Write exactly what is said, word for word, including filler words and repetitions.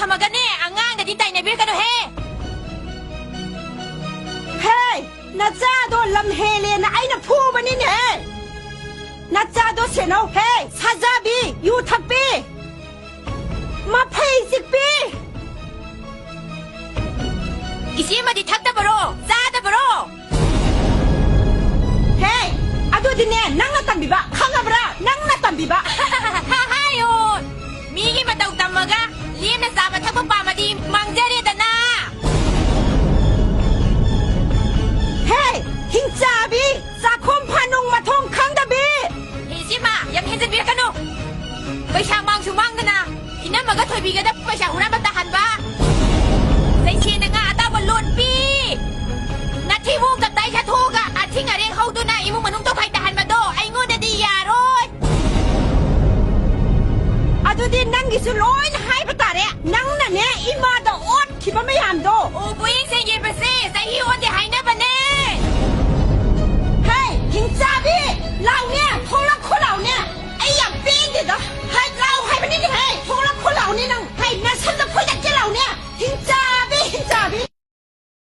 ꯊꯝꯃꯒꯅꯦ, ꯑꯉꯥꯡꯗꯗꯤ ꯇꯥꯏꯅꯕꯤꯔꯛꯀꯅꯨꯍꯦ꯫ ꯍꯦ, ꯅꯆꯥꯗꯣ ꯂꯝ ꯍꯦꯜꯂꯦꯅ ꯑꯩꯅ ꯐꯨꯕꯅꯤꯅꯦ꯫ ꯅꯆꯥꯗꯣ ꯁꯦꯟꯅꯧ꯫ ꯍꯦ, ꯁꯥꯖꯥꯕꯤ, ꯌꯨ ꯊꯛꯄꯤ, ꯃꯐꯩ ꯆꯤꯛꯄꯤ꯫ ꯏꯆꯦꯃꯗꯤ ꯊꯛꯇꯕꯔꯣ, ꯆꯥꯗꯕꯔꯣ? ꯍꯦ, ꯑꯗꯨꯗꯤꯅꯦ, ꯅꯪꯅ ꯇꯝꯕꯤꯕ, ꯈꯪꯉꯕ꯭ꯔꯥ? ꯅꯪꯅ ꯇꯝꯕꯤꯕ꯫ ꯍꯥꯏꯌꯣ, ꯃꯤꯒꯤ ꯃꯇꯧ ꯇꯝꯃꯒ ꯂꯦꯝꯅ ꯆꯥꯕ ꯊꯛꯄ ꯄꯥꯝꯃꯗꯤ ꯃꯥꯡꯖꯔꯦꯗꯅ꯫ ꯍꯦ, ꯍꯤꯡꯆꯥꯕꯤ, ꯆꯥꯛꯈꯨꯝ ꯐꯥꯅꯨꯡ ꯃꯊꯣꯡ ꯈꯪꯗꯕꯤ꯫ ꯍꯦ, ꯏꯆꯦꯃ, ꯌꯥꯝ ꯍꯦꯟꯖꯟꯕꯤꯔꯛꯀꯅꯨ꯫ ꯄꯩꯁꯥ ꯃꯥꯡꯁꯨ ꯃꯥꯡꯗꯅ ꯏꯅꯝꯃꯒ ꯊꯣꯏꯕꯤꯒꯗ ꯄꯩꯁꯥ ꯍꯨꯔꯥꯟꯕ ꯇꯥꯍꯟꯕ꯫ ꯆꯩꯁꯦꯅ ꯉꯥ ꯑꯇꯥꯎꯕ ꯂꯣꯠꯄꯤ꯫ ꯅꯊꯤꯕꯣꯡ ꯇꯞꯇꯥꯏ ꯆꯥꯊꯣꯛꯑꯒ ꯑꯊꯤꯡ ꯑꯔꯦꯛ ꯍꯧꯗꯨꯅ ꯏꯃꯨꯡ ꯃꯅꯨꯡ ꯇꯧꯈꯥꯏ ꯇꯥꯍꯟꯕꯗꯣ ꯑꯩꯉꯣꯟꯗꯗꯤ ꯌꯥꯔꯣꯏ꯫ ꯑꯗꯨꯗꯤ ꯅꯪꯒꯤꯁꯨ ꯂꯣꯏꯅ ꯍꯥꯏꯕ ꯇꯥꯔꯦ꯫ ꯅꯪꯅꯅꯦ ꯏꯃꯥꯗ ꯑꯣꯠꯈꯤꯕ ꯃꯌꯥꯝꯗꯣ꯫ ꯑꯣ, ꯄꯣꯌꯦꯡ ꯁꯦꯡꯒꯦꯕꯁꯦ ꯆꯍꯤ ꯑꯣꯟꯗꯦ